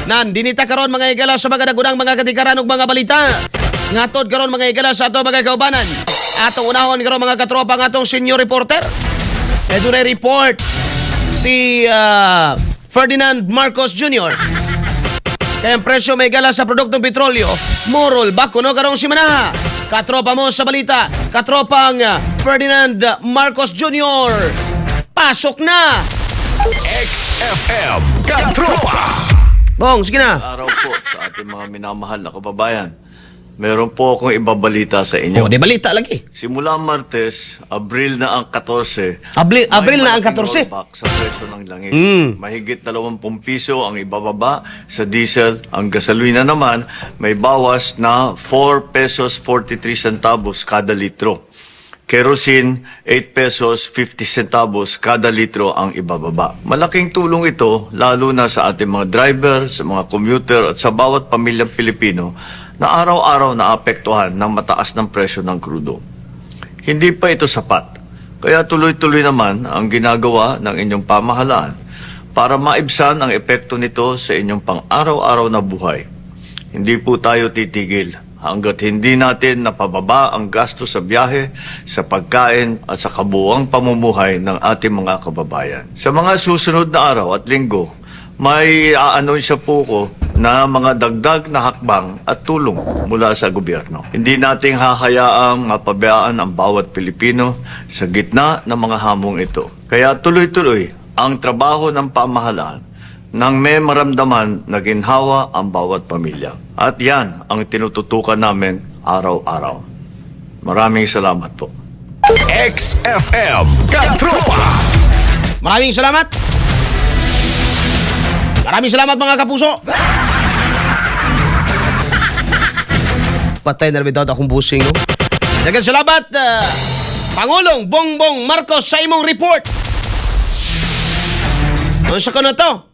Nan dinita karon, mga higala, sa mga nagunang mga katikaran ug mga balita. Ngatod karon, mga higala, sa ato mga kaubanan. Atong unahon karon, mga katropa, ang atong senior reporter. E dunay report si Ferdinand Marcos Jr. Kaya ang presyo, may gala, sa produktong petrolyo, morol ba kuno karong simana? Katropa mo sa balita, katropang Ferdinand Marcos Jr. Pasok na! XFM Katropa. Bong, sige na. Araw po sa ating mga minamahal na kababayan. Meron po akong ibabalita sa inyo. Oh, di balita lagi. Simula Martes, Abril na ang 14. Abril, May Abril na ang malaking 14. rollback sa presyo ng langis. Mahigit 20 piso ang ibababa sa diesel. Ang gasolina naman may bawas na 4 pesos 43 centavos kada litro. Kerosene, 8 pesos 50 centavos kada litro ang ibababa. Malaking tulong ito lalo na sa ating mga driver, sa mga commuter at sa bawat pamilyang Pilipino na araw-araw naapektuhan ng mataas ng presyo ng krudo. Hindi pa ito sapat. Kaya tuloy-tuloy naman ang ginagawa ng inyong pamahalaan para maibsan ang epekto nito sa inyong pang-araw-araw na buhay. Hindi po tayo titigil hanggat hindi natin napababa ang gasto sa biyahe, sa pagkain at sa kabuuang pamumuhay ng ating mga kababayan. Sa mga susunod na araw at linggo, may aanunsya po ko na mga dagdag na hakbang at tulong mula sa gobyerno. Hindi nating hahayaang mapabayaan ang bawat Pilipino sa gitna ng mga hamong ito. Kaya tuloy-tuloy ang trabaho ng pamahalaan nang may maramdaman na ginhawa ang bawat pamilya. At yan ang tinututukan namin araw-araw. Maraming salamat po. XFM Katropa. Maraming salamat. Maraming salamat, mga kapuso. Patay na rin daw akong busing, no? Daghang salamat, Pangulong Bongbong Marcos, sa imong report. Ano sa kuno to?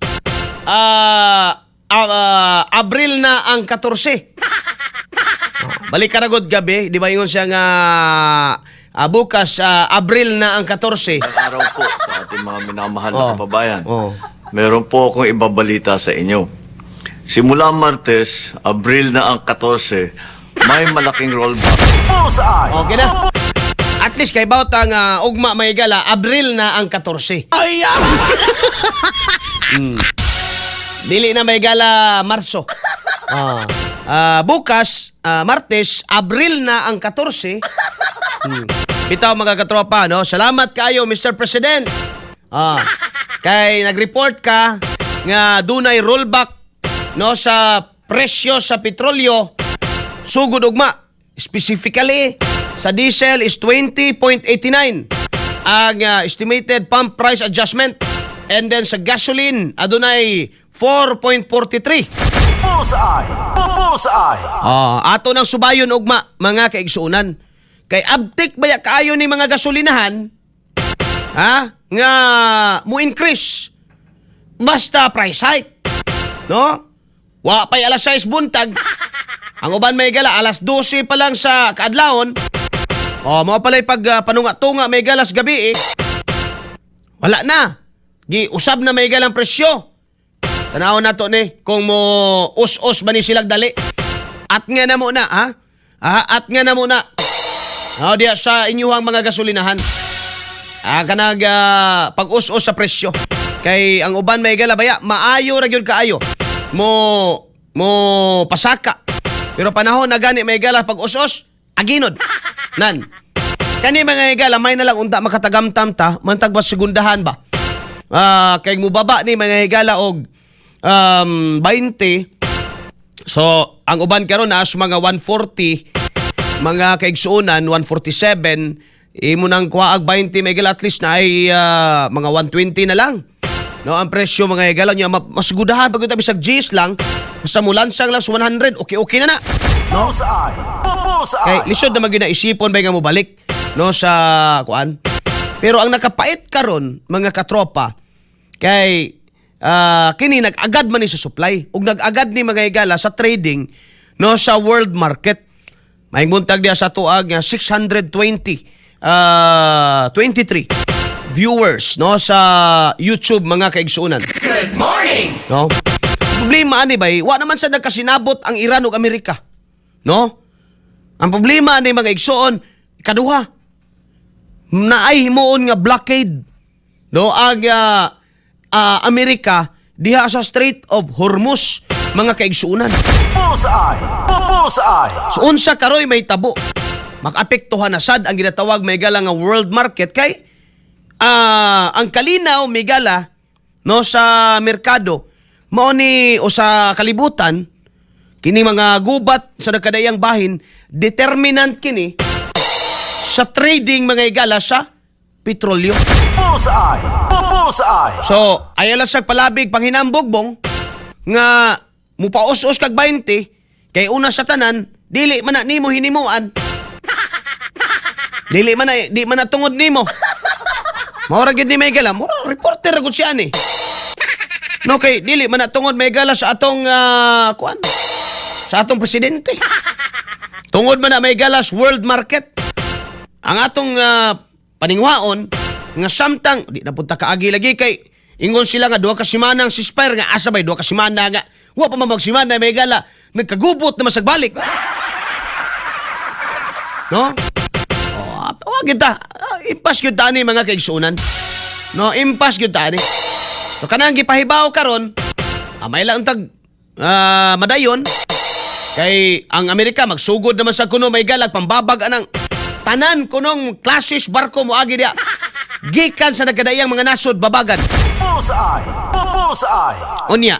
Abril na ang 14. Balik ka na god gabi, di ba ingon siya nga bukas Abril na ang 14. Araw po sa ating mga minamahal na kababayan. Meron po akong ibabalita sa inyo. Simula Martes, Abril na ang 14, may malaking rollback Bullseye. Okay na. At least kay bawat ang ugma may gala, Abril na ang 14. Ay! Dili na may gala Marso. Bukas, Martes, Abril na ang 14. Bitaw, mga katropa, no? Salamat kayo, Mr. President. Kay nag-report ka nga dunay rollback, no, sa presyo sa petrolyo sugod ugma. Specifically, sa diesel is 20.89 ang estimated pump price adjustment. And then sa gasoline, adunay 4.43. Bullseye. Bullseye. Ato nang subayon ugma, mga kaigsuonan. Kay abtik baya kaayo ni mga gasolinahan, ha, nga mo increase basta price hike. No? Wa pa'y alas 6 buntag. Ang uban may gala alas 12 pa lang sa kaadlawon. Oh, mao pala'y pag panunga-tunga may galas gabi eh. Wala na. Gi usab na may galang presyo. Tanawon nato ni kung mo us-us ba ni silag dali. At nga na muna, ha? At nga na muna. Oh, diya sa inyuhang mga gasolinahan. Kanag pag-us-us sa presyo. Kay ang uban may gala baya, maayo ra gyud kaayo. Mo pasaka. Pero panahon na gani may gala pag us-us, aginod. Nan. Kani, mga higala, may na lang unta makatagamtam ta, mantag ba segundahan ba? Kay mubaba ni, mga higala, og 20. So, ang uban karon naa sa mga 140, mga kaigsuonan, 147. Imo nang kuhaag 20 may at least na ay mga 120 na lang. No, ang presyo, mga higala niya, masugudahan pag ito bisag G's lang, basta mulansang lang sa 100, okay okay na na. Bullseye. Bullseye. Kay lisod na magyud na isipon ba nga mobalik no sa kuan. Pero ang nakapait karon, mga katropa, kay kini nag-agad man ni sa supply ug nag-agad ni, mga higala, sa trading no sa world market. Maayong buntag diya sa tuag nga 620 23 viewers no sa YouTube, mga kaigsuonan. Good morning. No? Problema ani bay, wa naman sa nagkasinabot ang Iran ug Amerika. No? Ang problema ani, mga igsoon, kaduha. Naay himuon nga blockade, no, ang Amerika diha sa Strait of Hormuz, mga kaigsuonan. Bullseye! Bullseye! So unsa karoy may tabo? Makaapektuhan na sad ang ginatawag, mga higala, nga world market kay ang kalinaw, mga higala, no, sa merkado mao ni o sa kalibutan kini mga gubat sa nagkadaiyang bahin, determinant kini sa trading, mga higala, sa petrolyo. Bullseye! Bullseye! So, ayaw lang sa palabig panghinambog, Bong, nga mupaus-us kag 20 kay una sa tanan dili man na nimo hinimuan. Dili man na di man na tungod nimo. Mao ra gyud ni Miguel, ah. Mura reporter ra gud siya ni. No, kay dili man na tungod, mga higala, sa atong kuan, sa atong presidente. Tungod man na, mga higala, sa world market. Ang atong paningwaon nga samtang di na punta kaagi lagi kay ingon sila nga 2 ka semana ang ceasefire, nga asa bay 2 ka semana nga wa pa man magsimana, mga higala, nagkagubot na masagbalik, no? Oh, wa gyud ta. Ah, impas gyud ta ni, mga kaigsuonan, no? Impas gyud ta ni. So kanang gipahibaw karon, may lang tag madayon kay ang Amerika magsugod naman sa kuno, mga higala, pambabag anang tanan kunong klasis barko moagi diya gikan sa nagkadaiyang mga nasod, babagan. Bullseye! Bullseye! Unya,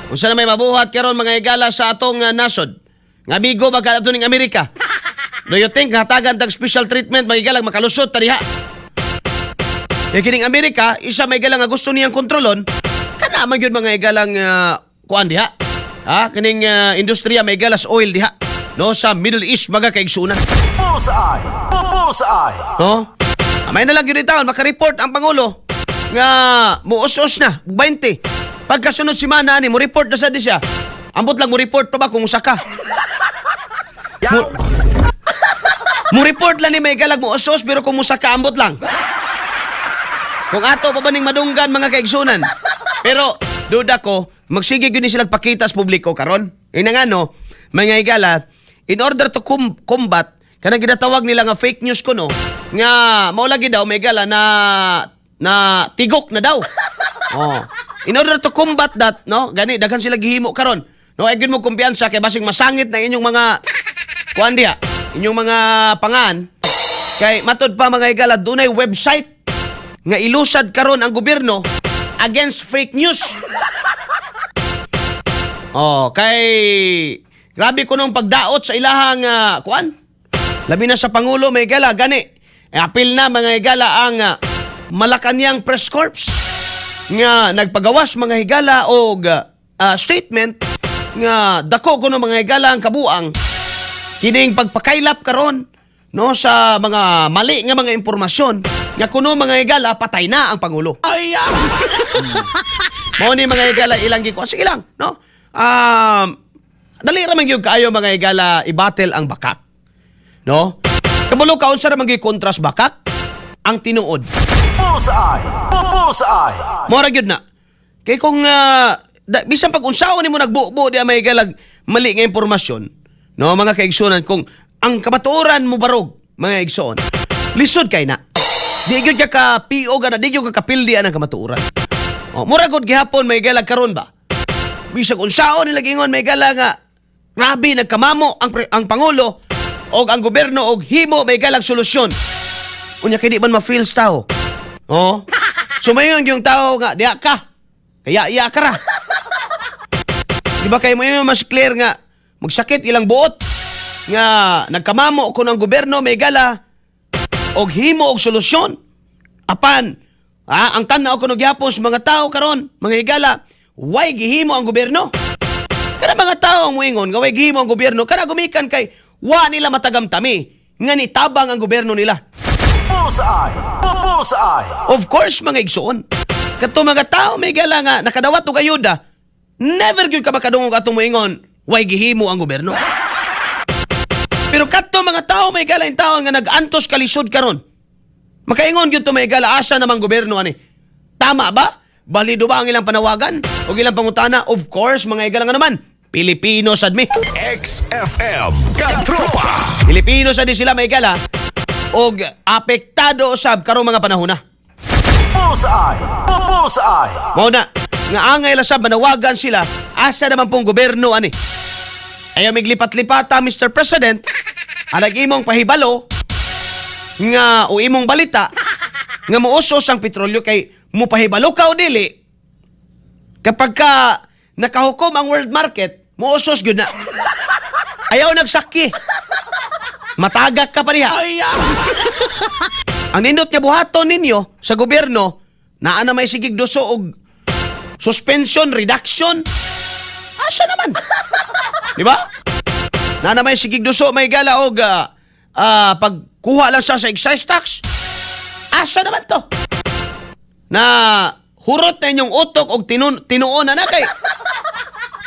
unsa na may mabuhat karon, mga higala, sa atong nasod nga amigo ba kadto ning Amerika? Do you think hatagan tag special treatment, mga higala, makalusot ta diha? Kaya kining Amerika, isa, mga higala, nga gusto niyang kontrolon kana man gyud, mga higalang, kuan diha, ha, kining industriya, mga higala, sa oil diha, no, sa Middle East, mga kaigsunan. Bullseye! Bullseye! No? Amay na lang gyud taon maka-report ang pangulo nga muus-us na 20. Pagkasunod semana ani mo report na sad di siya. Ambot lang mo report pa ba kung usa ka. Mo report lang ni, mga higala, mo us pero kung musa ka, ambot lang. Kung ato pa ba ning madunggan, mga kaigsunan. Pero duda ko magsige gyud ni sila pakita sa publiko karon. Ina nga no, mga higala, in order to combat kanang ginatawag nila nga fake news kuno nga mao lagi daw, mga higala, na na tigok na daw. Oh. In order to combat that, no, gani daghan sila gihimo karon. No, ay gyud mo kumpiyansa kay basing masangit na inyong mga kuan diha, inyong mga pangan kay matud pa, mga higala, dunay website nga ilusad karon ang gobyerno against fake news. Oh, kay grabe ko nung pagdaot sa ilahang kuan. Labi na sa pangulo, mga higala, gani. E, apil na, mga higala, ang Malacanang Press Corps nga nagpagawas, mga higala, og statement nga dako kuno, mga higala, ang kabuang kining pagpakaylap karon, no, sa mga mali nga mga impormasyon nga kuno, mga higala, patay na ang pangulo. Ay! Mao ni, mga higala, ilang gikuan. Sige lang, no? Dali ra man gyud kaayo, mga higala, i-battle ang bakak. No? Kabalo ka unsa ra man gyud kontra sa bakak? Ang tinuod. Bullseye! Bullseye! Mao ra gyud na. Kay kung bisan pag unsaon nimo nagbubo di, mga higala, mali nga impormasyon, no, mga kaigsunan, kung ang kamatuoran mo barog, mga igsoon, lisod kay na. Di gyud ka ka PO ka na, di gyud ka kapildi ang kamatuoran. Oh, mura gud gihapon, mga higala, karon ba? Bisag unsaon nila gingon, mga higala, nga grabe nagkamamo ang pangulo og ang gobyerno og himo, mga higala, solusyon. Unya kay di man ma-feel sa tao. Oh. Sumayon yung tao nga diha ka. Kaya iya ka ra. Di ba kay mo yung mas clear nga magsakit ilang buot nga nagkamamo kun ang gobyerno, mga higala, og himo og solusyon. Apan ang tan-aw kuno gyapon sa mga tao karon, mga higala, way gihimo ang gobyerno. Kana mga tao ang muingon nga way gihimo ang gobyerno, kana gumikan kay wa nila matagamtami nga nitabang ang gobyerno nila. Bullseye! Bullseye! Of course, mga igsoon. Kato mga tao, mga higala, nga nakadawat og ayuda, never gyud ka makadungog atong moingon, way gihimo ang gobyerno. Pero kadto mga tao, mga higala, yung tao nga nag-antos kalisod karon, makaingon gyud to, mga higala, asa namang gobyerno ani? Tama ba? Balido ba ang ilang panawagan? O ilang pangutana? Of course, mga higala, nga naman, Pilipino sad mi. XFM Katropa. Pilipino sad din sila, mga higala. Og apektado sab karong mga panahon na. Bullseye! Bullseye! Mao na nga angay la sab manawagan sila, asa naman pong gobyerno ani. Ayaw miglipat-lipata, Mr. President, alag imong pahibalo nga o imong balita nga muusos ang petrolyo, kay mupahibalo ka o dili, kapag ka nakahukom ang world market, muusos gyud na. Ayaw nagsakki. Matagak ka pa diha. Ang nindot nga buhaton ninyo sa gobyerno, naa na may sigig duso og suspension, reduction. Asa naman? Di ba? Naa na may sigig duso, may gala og pagkuha lang sa excise tax. Asa naman to? Na hurot na inyong utok og tinuon na na kay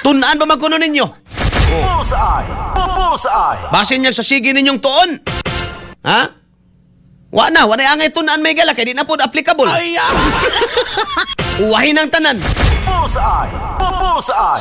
tun-an pa man kuno ninyo. Bullseye! Bullseye! Basin niya sa sige ninyong tuon. Ha? Wa na, wa na angay tun-an, may gala, kay di na pod applicable. Uwahin ang tanan. Bullseye! Bullseye!